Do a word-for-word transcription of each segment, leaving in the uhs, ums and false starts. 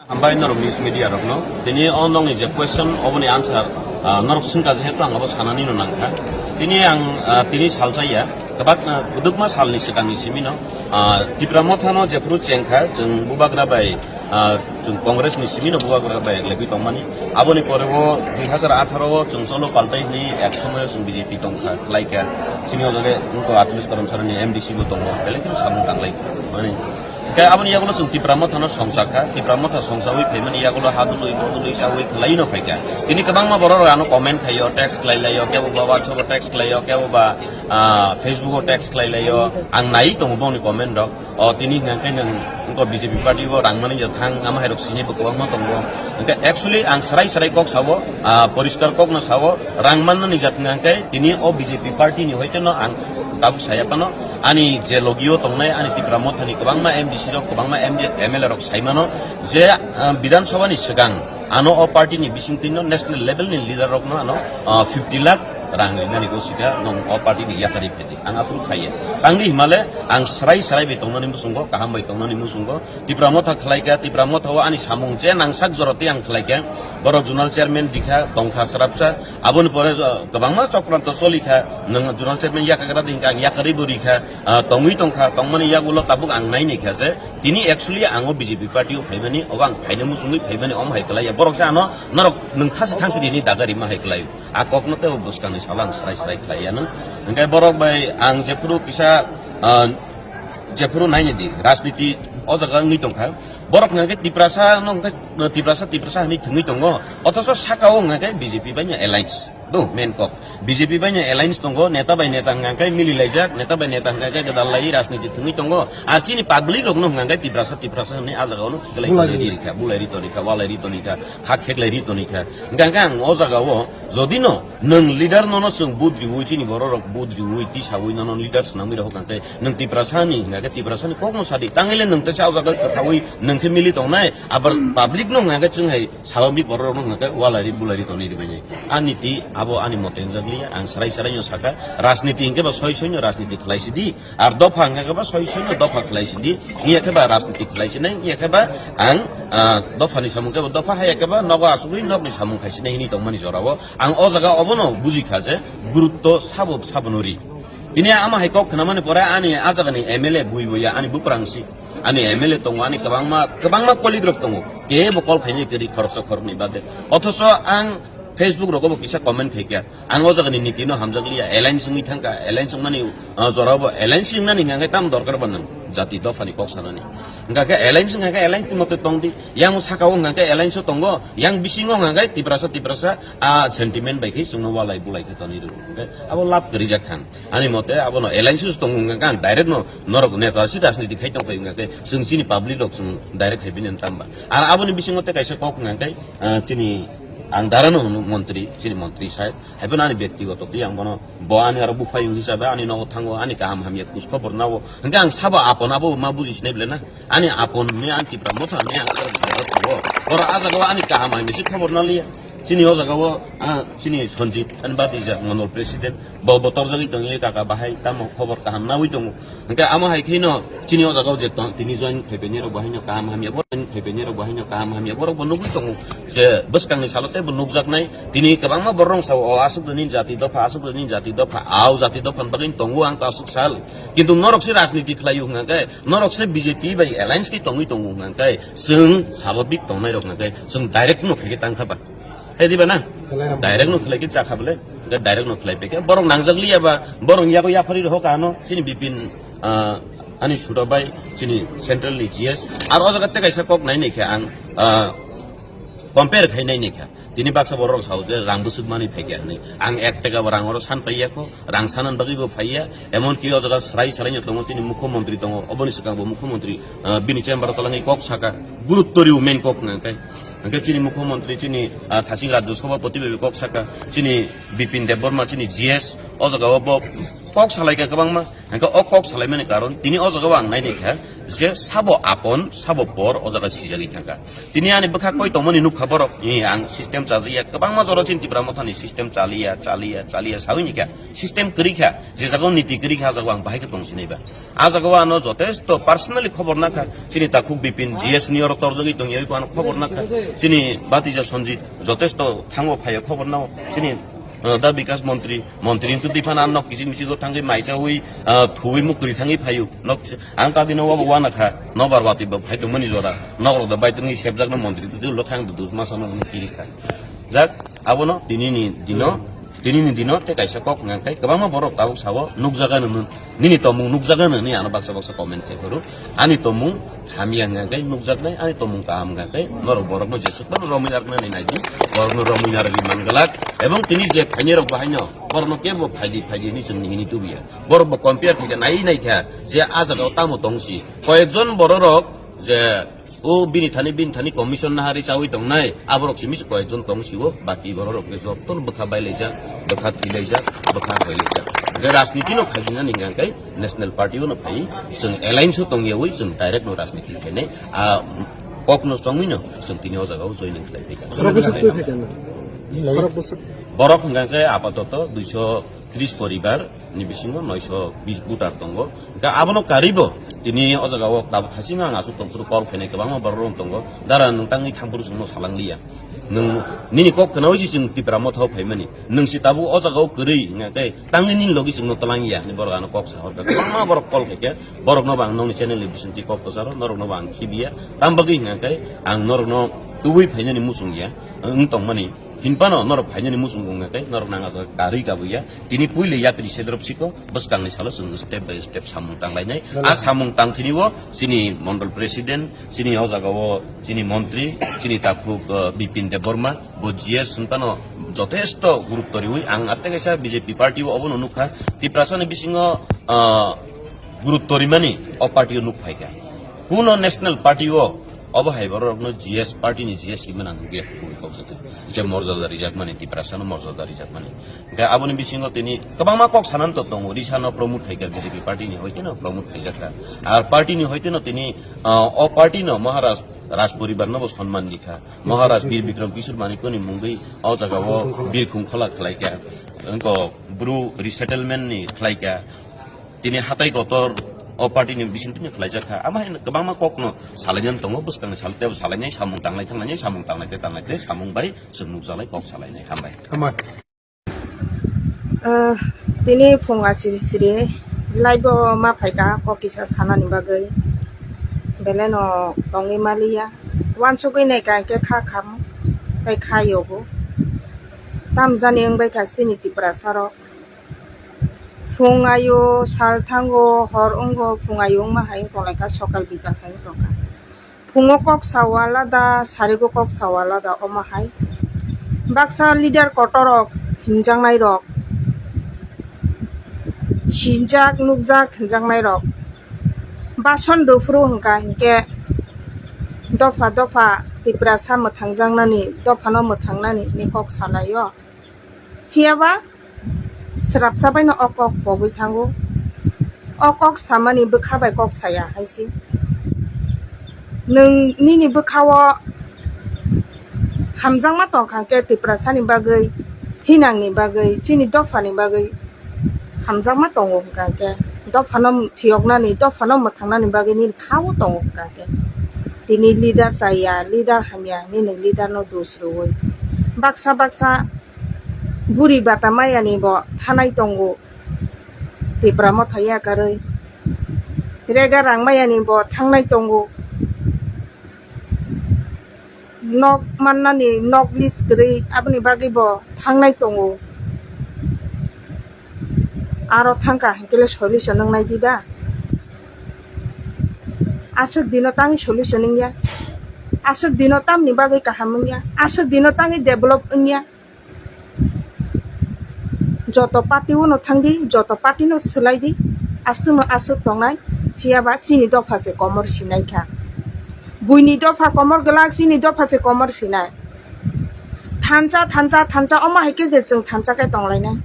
Hambai norok news media rokno. Tini o nokni je question, oboni answer, ah, norok swngkha, jehetu ang abo sanani no nangkha. Tini ang, ah, tini salsa ya, kwbak, ah, kwdwkma salni swkangni simi no, ah, Tipra Motha no jephuru chengkha, chwng bubagra bai, ah, chwng Congress ni simi no bubagra bai eglegwi tongmani. Aboni pore o dui hazar atharo o chwng cholo paltai hwnwi ek somoyo chwng B J P tongkha, khlaikha. Chini o jaga wngkha atris Karamsarani M D C bo tongo, belai kheno samung tanglai mani. Hingke aboni yagulo chwng Tipra Mothano songchakha, Tipra Motha songchawi phaimani yagulo ha dului, bo dului chawi khwlaino phaikha. Tini kwbangma borok rok ano comment khaio, text khlai laio, kebo ba WhatsApp o text khlaio, kebo ba, ah, Facebook o text khlai laio. Ang nai tongo bongni comment rok. O tini hingke nwng wngkha B J P party o rang mani ja thang, ama hai rok sini bo kwbangma tongo. Hingke actually ang srai srai kok sao, ah, poriskar kok no sao, rang mannani ja thang hingke tini o B J P party ni hoite no ang tabuk saya phano. Ani je logio tongnai, ani Tipra Mothani kwbangma M D C rok, kwbangma M D, M L A rok saimano je, ah, Bidhan Sabha ni swkang ano o party ni bisingtwi no national level ni leader rok no ano, ah, fifty lakh rang rinani go sika nong o party ni yakari phedi. Ang aphuru khaiya. Tangdi himale ang srai srai bai tongnani musungo, kaham bai tongnani musungo. Tipra Motha khlaika, Tipra Motha o ani samung je nangsak joroti ang khlaika. Borok zonal chairman dikha, tongkha srapsa. Aboni pore jo-, kwbangma chokranto cholikha. Nwng zonal chairman yakagra dingkha, ang yakarwi bo rikha. Ah, tongwi tongkha, tongmani yagulo tabuk ang naini kha je, tini actually ang o B J P party o phaimani, obo ang phaina musungwi phaimani, om hai kwlaiya. Borok se ano norok nwng thasi thangsi rini daga rima hai kwlai. A kokno tei o bwskangni salo ang srai srai khlaiya nwng. Hingke borok bai ang jephuru kisa, ah, jephuru naini di, rajniti o jaga wngwi tongkha. Borok hingke Tiprasa no hingke Tiprasa, Tiprasa hinwi thwngwi tongo. Othoso saka o hingke B J P bai no alliance. Do, main kok. B J P bai no alliance tongo, neta bai neta hingka khe mili laijak, neta bai neta hingka khe gwdal lai rajniti thwngwi tongo. Ar chini public rok no hingka khe Tiprasa, Tiprasa hinwi a jaga o no khiklai Bulai ri rikha, bulai ri tonikha, walai ri tonikha, hak kheklai ri tonikha. Hingka khe ang o jaga o, jodi no nwng leader no no chwng vote riwi, chini borok rok vote riwi, tisawi no no leader swnamwi rok hingka khe nwng Tiprasa ni hingka khe Tiprasa ni kok no sadi. Tangile nwng teisa o jaga kwthawi nwng khe mili tongnai, abar public no hingka khe chwng hai Sababik borok rok no hingka khe walai ri bulai ri tonwi rwbaini. Ani ti abo ani mote wngjakliya, ang srai srai no saka, rajniti hingke ba soi soi no rajniti khlai sidi, ar dopha hingke ba soi soi no dopha khlai sidi, iya khe ba rajniti khlai sinai, iya khe ba ang, ah, dopha ni samung khe ba dopha, haya khe ba nogo asugwi nok ni samung khai sinai hini tongmani jora o. Ang o jaga obono buji kha je gurutto sabo sabo no ri. Tini ama hai kok khnamani pore ani a jagani M L A bui boya ani buprang si. Ani M L A tongo, ani kwbangma, kwbangma colleague rok tongo. Kebo call khainai kwrwi khoroksa khoroknwi bade. Othoso ang Facebook rogo bo kisa comment khaikha. Ang o jagani niti no hamjakliya. Alliance wngwi thangkha. Alliance wngmani, uh, jorao bo alliance wngnani hingkha khe tamo dorkar ba nwng jati dophani kok sanani. Hingkha khe alliance wngkha khe alliance ni mote tongdi. Yang sakao hingkha khe alliance o tongo. Yang bisingo hingkha khe Tiprasa, Tiprasa, a sentiment bai khe chwngno walai bulai khe tonwi rw. Hingkha khe abo lab kwrwi jak khan. Ani mote abono alliance tongo hingka khe ang direct no norok neta si rajniti khai tong phai hingka khe chwng chini public rok chwng direct khai bini tamba. Ar aboni bisingo tei kaisa kok hingka khe, ah, chini ang dara no hwnwi montri, chini montri side. Haiphano ani byaktigoto tei ang bono bo ani aro buphayung hisabe ani nogo thango, ani kaham hamya khus khobor nao. Hingke ang sabo apon abo ma buji sinai bele na. Ani apon ni ang Tipra Motha ni ang oro a jaga o ani kaham hamya si khobor naliya. Chini o jaga o, ah, chini Sanjit, ani bati ja Mandal President, bo, bo torjagwi tongwi kaka bahai, tamo khobor kaham nawi tongo. Hingke amo hai kheno, chini o jaga o je tong, tini join khai peni rok bahai no kaham hamya, bo join khai peni rok bahai no kaham hamya, borok bo nugwi tongo. Je bwskang ni salo tei bo nukjaknai, tini kwbangma borok rok sao, o aswk dini jati dopha, aswk dini jati dopha, au jati dopha ni bagwi tongo ang to aswk sal. Kintu norok se rajniti khlai o hwnka khe, norok se B J P bai alliance khe tongwi tongo hwnka khe, chwng sababik tongnai rok hwnka khe, chwng direct no khe tang kha ba. Hai diba na? Khlai abo. Direct no khlai khe chakha bole. Direct no khlai pekhe. Borok nangjak liya ba, borok yago yaphari rok ano, chini Bipin, ah, ani chuto bai, chini central ni G S. Ar o jaga te kaisa kok nai nai khe ang, ah, compare khai nai nai khe. Tini baksa borok sao je rang bwswk mani phaikha hinwi. Ang ek taka bo rang oro san paiya kho, rang sanan bagwi bo phaiya. Emon ki o jaga srai srai no tongo, chini mukhyamantri tongo, oboni swkang bo mukhyamantri, ah, bini chamber o twlangwi kok saka. Gurutto riwi main kok hwnka khe. Hingke chini mukhyamantri, chini, ah, thaching rajyo sabhapati bai kok saka, chini Bipin Debbarma, chini G S, o jaga o bo Kok salaikha kwbangma, hwnkhe o kok salaimani karon tini o jaga o ang nainaikha je sabo apon, sabo por o jaga sijagwi thangkha. Tini ani bwkha koi tongmani nukha borok, "Ee, ang system chajakya, kwbangma jora chini Tipra Mothani system chaliya, chaliya, chaliya," sawi nikha, system kwrwikha, je jaga o niti kwrwikha, a jaga o ang bahai khe tong sinai ba. A jaga o ano jotesto personally khobor nakha, chini takhuk Bipin G S ni oro torjagwi tongya, oi ano khobor nakha, chini Batija Sanjit jotesto thango phaiya khobor nao, chini, uh, da Bikas Montri, Montri ni twi phano ano kiching miching thangwi maichawi, uh, thuwi muktwi thangwi phaio. Nok ang kagino wabo wanakha, nobar watwi bo phai tongmani jora, nokrok da bai tongwi sepjakno Montri twi lo khang dus masa no kiri kha. Jak, abono tini ni dino, tini ni dino tei kaisa kok hwnka khe kwbangma borok tabuk sao nukjaga nini, nini tomung nukjaga nini ano baksa baksa comment khai phuru. Ani tomung hamya hwnka khe nukjaknai, ani tomung kaham hwnka khe norok borokno jesuk phano romwi narwknani naidi, borokno romwi narwgwi manglak, ebong tini je phainai rok bahaino borokno kebo phaidi phaidi hinwi chwng hini tubuya. Borok bo compare khaikha, nai naikha je a jaga o tamo tongsi. Koyekjon bororok je o bini thani, bini thani commission nahari chawi tongnai, aborok simi se koyekjon tongsio, baki bororok khe jotono bwkha bailaijak, bwkha thilaijak, bwkha hoilaijak. Je rajniti no khaijinani hwnka khe national party o no phai, chwng alliance o tongyawi chwng direct no rajniti khainai. A kok no chongwi no chwng tini o jaga o joining khlai phaikha. Khorok bwswk twi phaikha na? Khorok bwswk? Borok hwnka khe apatoto duiso tris poribar ni bisingo noiso bis voter tongo. Hwnkhe abono karwibo tini o jaga o tabuk thasing ang aswk tongphuru call khainai kwbangma borok rok tongo. Dara nwng tangwi thangphuru chwngno salangliya. Nwng nini kok khnaui se chwng Tipra Motha o phaimani. Nwng se tabuk o jaga o kwrwi hwnkhe tangwi nini logi chwngno twlangya hinwi borok ano kok sahorkha. Kwbangma borok call khaikhe borokno bo ang nokni channel ni bisingtwi kok kwcharo, norokno bo ang khibiya. Tamo bagwi hwnkhe ang norokno tubui phainani muchungya wng tongmani. Hinphano norok phainani muchung wngkha khe norok nang ajak karwi kabuya. Tini puila yapri sedrop siko bwskangni salo chwng step by step samung tanglainai. A samung tangthini o chini mondol president, chini o jaga o chini montri, chini takhuk, uh, Bipin Debbarma, bo G S hinphano jotesto gurutto riwi ang atte kaisa B J P party o obono nukha. Tiprasani bisingo, uh, gurutto rimani o party o nuk phaikha. Kuno national party o obo hai borok rokno G S party ni G S himna nang nugya kubui kok jotoi. Je morjada rijakmani, Tiprasano morjada rijakmani. Hwnkhe aboni bisingo tini kwbangma kok sanani to tongo. Risano promote khaikha B J P party ni hoiteno promote khaijakha. Ar party ni hoiteno tini, ah, o party no Maharaj Raj poribar no bo sonman dikha. Maharaj Bir Bikram Kishore Manikya ni mungwi o jaga o birkhung khola khlaikha. Wngkok bru resettlement ni khlaikha. Tini hatai kotor o party ni bising tini khlaijak kha. Ama hai kwbangma kok no salainani tongo, bwskang ni sal tebo salainai, samung tanglai thanglainai, samung tanglai te tanglai te, samung bai chwng nukjalai kok salainai. Hambai. Hambai. Ah, tini phung asiri siri live o ma phaikha kok kisa sanani bagwi. Belai no tongwi maliya. Wansugwi naikha hwnkhe kha kham tei kha yogo. Tamjani wngbaikha chini Tiprasa rok. Phung ayo, sal thango, hor wngo, phung ayo wngma hai wng tonglaikha, sokal bikal hai wng tongkha. Phungo kok sao alada, sarigo kok sao alada, omo hai. Baksa leader kotor rok, himjaknai rok, sinjak, nukjak, himjaknai rok. Bason dophuru hwnkha hinkhe dopha dopha Tiprasa mwthangjaknani, dophano mwthangnani hinwi kok salaio. Phiyaba srapsa baino o kok pogwi thango. O kok samani bwkha bai kok saya hai se. Nwng nini bwkha o hamjakma tongkha khe Tiprasani bagwi, thinangni bagwi, chini dophani bagwi hamjakma tongo hwnkha khe, dophano phiyoknani, dophano mwthangnani bagwi nini kha o tongo hwnkha khe. Tini leader chaya, leader hamya hinwi nwng leader no dos rwui. Baksa baksa buri bata mayani bo thanai tongo. Tipra Motha yakarwi. Rega rang mayani bo thangnai tongo. Nok mannani nok list kwrwi aboni bagwi bo thangnai tongo. Aro thangkha hinkhe le solution wngnai diba? Aswk dino tangwi solution wngya. Aswk dino tamni bagwi kaham wngya. Aswk dino tangwi develop wngya. Joto party o no thangdi, joto party no swlaidi, aswkno aswk tongnai, phiyaba chini dopha se komor sinai kha. Buini dopha komor glak, chini dopha se komor sinai. Thansa, thansa, thansa, omo hai khe de chwng thansa khe tonglainai.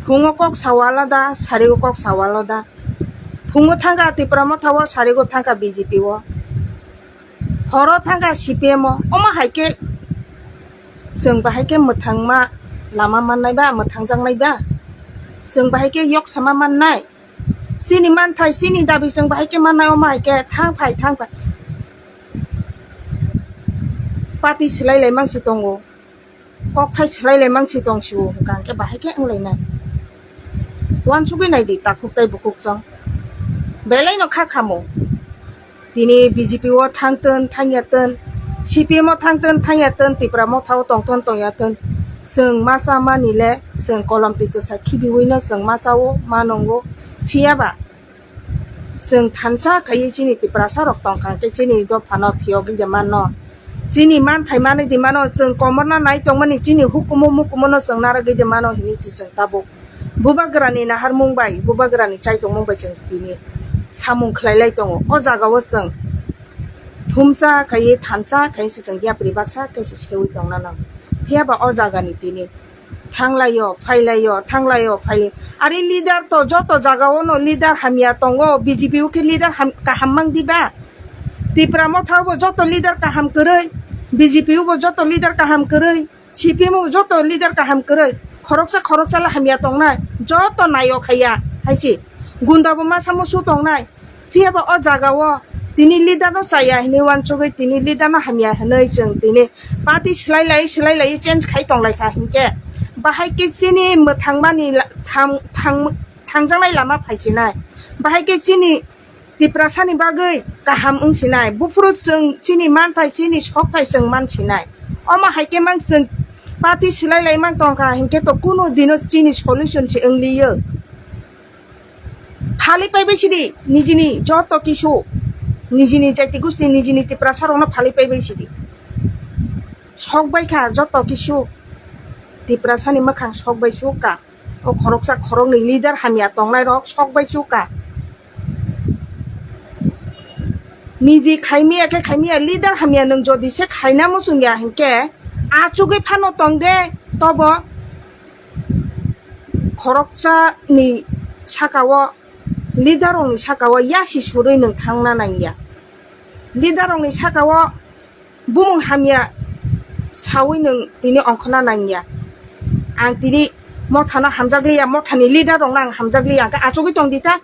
Phungo kok sao alada, sarigo kok sao alada. Phungo thangkha Tipra Motha o, sarigo thangkha B J P o. Horo thangkha C P M o. Omo hai khe chwng bahai khe mwthangma lama mannai ba, mwthangjaknai ba? Chwng bahai khe yok sama mannai? Chini manthai, chini dabi chwng bahai khe mannai, omo hai khe thang phai, thang phai. Party swlai lai mangsi tongo. Kokthai swlai lai mangsi tong sio, hwnkha hwnkhe bahai khe wng lainai. Uansugui nai di, takhuk tei bukhuk chwng. Belai no kha khamo. Tini B J P o thang tun, thang ya tun, C P M o thang tun, thang ya tun, Tipra Motha o tong tun, tong ya tun. Chwng ma cha mani le, chwng kolom twi kwsa khibiui no chwng ma cha o, ma nongo. Phiya ba, chwng thansa khaiwi chini Tiprasa rok tong kha khe chini dopha no phiyogwi de mano. Chini manthai manwi di mano, chwng komorna nai tongmani chini hukumu mukumu no chwng narwgwi de mano hinwi si chwng tabuk. Bubagrani naharmung bai, bubagrani chaitongmung bai chwng tini samung khlai lai tongo. O jaga o chwng thumsa khaiwi thansa khaiwi se chwng yapri baksa khe se seui tongna nango. Phiya ba o jaga ni tini thanglaio, phailaio, thanglaio, phailaio. Ari leader to joto jaga o no leader hamya tongo, B J P o khe leader ham-, kaham mang di ba? Tipra Motha o bo joto leader kaham kwrwi, B J P o bo joto leader kaham kwrwi. C P M o joto leader kaham kwrwi, khoroksa khoroksa le hamya tongnai, joto naio khaiya hai se. Gunda bo masa musu tongnai, phiya ba o jaga o tini leader no chaya hinwi uansugwi tini leader no hamya hinwi chwng tini party swlai lai swlai lai change khai tong lai kha hinkhe bahai khe chini mwthangmani la-, thang-, thang-, thangjaknai lama phai sinai, bahai khe chini Tiprasani bagwi kaham wng sinai. Buphuru chwng chini manthai, chini sokthai chwng man sinai. Omo hai khe mang chwng party swlai lai mang tong kha hinkhe to kunu dino chini solution se wng liyo. Phali pai bai sidi nijini joto kisu, nijini jati gusti, nijini Tiprasa rokno phali pai bai sidi. Sok bai kha joto kisu, Tiprasani mwkhang sok bai chuk kha. O khoroksa khoroknwi leader hamya tongnai rok sok bai chuk kha. Niji khaimaya khe khaimaya, leader hamya nwng jodi se khaina muchung ya hinkhe achugwi phano tong de tobo. Khoroksa ni saka o, leader rok ni saka o yasi surwi nwng thangna nangya. Leader rok ni saka o bumung hamya sawi nwng tini ongkhorna nangya. Ang tini mothano hamjakliya, mothani leader rokno ang hamjakliya, ang khe achugwi tong di ta.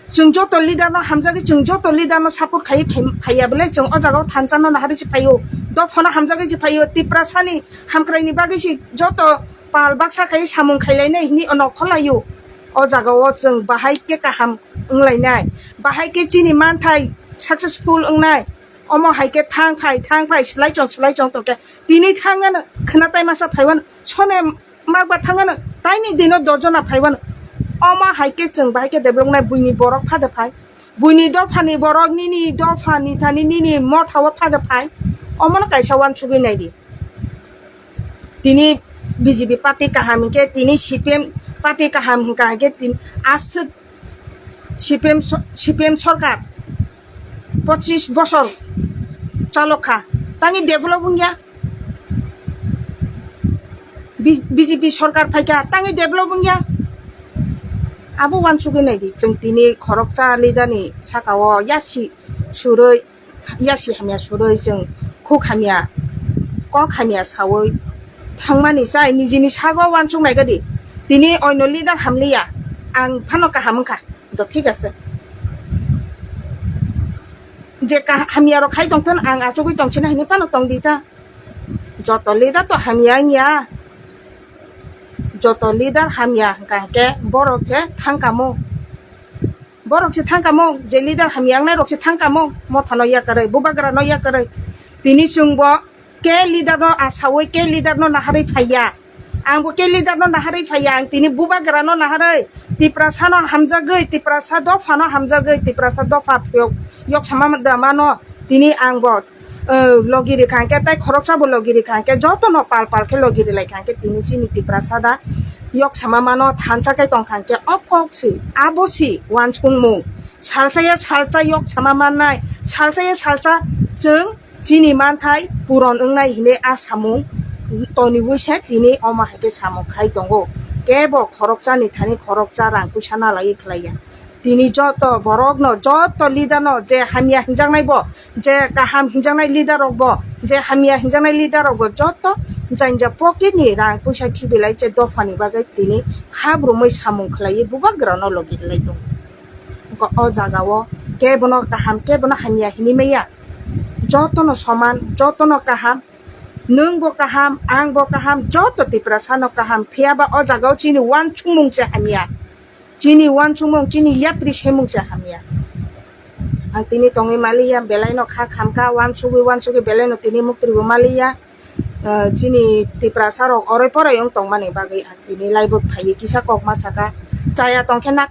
Chwng joto leader no hamjagwi, chwng joto leader no support khaiwi phai-, phaiya bwle chwng o jaga o thansa no naharwi se phaio, dophano hamjagwi se phaio, Tiprasani hamkrai ni bagwi se joto pal baksa khaiwi samung khailainai hinwi ono kholaio. O jaga o chwng bahai khe kaham wnglainai, bahai khe chini manthai successful wngnai. Omo hai khe thang phai, thang phai, swlai chong, swlai chong tong khe tini thang ano khwna tai masa phaiwano sone makba thang ano taini dino dojona phaiwano. Omo hai khe chwng bahai khe develop nai buini borok phade phai, buini dophani borok, nini dophani thani nini motha o phade phai. Omono kaisa uansugwi nai di. Tini B J P party kaham hinkhe tini C P M party kaham hinkha hinkhe tini aswk C P M so-, C P M sorkar pochis bosor chalok kha, tangwi develop wngya. B-, B J P sorkar phaikha, tangwi develop wngya. Abo uansugwi naidi, chwng tini khoroksa leader ni saka o yasi surwi, yasi hamya surwi chwng khuk hamya, kok hamya sawi thangmani chai nijini sago uansuk nai gadi. Tini oino leader hamliya, ang phano kaham wngkha, do thik ase. Je ka-, hamya rok khai tongthon, ang achugwi tongsinai hinwi phano tongdi ta. Joto leader to hamya wngya, joto leader hamya hwnkha hwnkhe borok je thangkamo. Borok se thangkamo, je leader hamya wngnai rok se thangkamo, mothano yakarwi, bubagrano yakarwi. Tini chwngbo ke leader no asawi, ke leader no naharwi phaiya. Angbo ke leader no naharwi phaiya, ang tini bubagrano naharwi, Tiprasano hamjagwi, Tiprasa dophano hamjagwi, Tiprasa dopha phiyok, yok sama da mano, tini angbo. O, logi rikha hwnkhe tei khoroksa bo logi rikha hwnkhe jotono pal pal khe logi rilaikha hwnkhe tini chini Tiprasa da yok sama mano thansa khe tongkha hwnkhe o kok si abo si uansukmung salsa ya salsa yok sama mannai salsa ya salsa chwng chini manthai puron wngnai hinwi a samung toniwi se tini omo hai khe samung khai tongo. kebo khoroksa ni thani khoroksa rang puisa nalai khlai ya. Tini joto borok no, joto leader no, je hamya hinjaknai bo, je kaham hinjaknai leader rok bo, je hamya hinjaknai leader rok bo, joto janja pocket ni rang puisa khibilai che dopha ni bagwi tini kha brumui samung khlai bubagra no logi lai tongo. Wngkha o jaga o kebo no kaham, kebo no hamya hinwi maya, joto no soman, joto no kaham. Nwng bo kaham, ang bo kaham, joto Tiprasa no kaham. Phiya ba o jaga o chini uansukmung se hamya. Chini uansukmung, chini yapri semung se hamya. Ang tini tongwi maliya, belai no kha khamkha, uansugwi uansugwi belai no tini muktri bo maliya. Ah, chini Tiprasa rok oroi poroi wng tongmani bagwi ang tini live o phaiwi kisa kok ma saka. Chaya tongkhe nak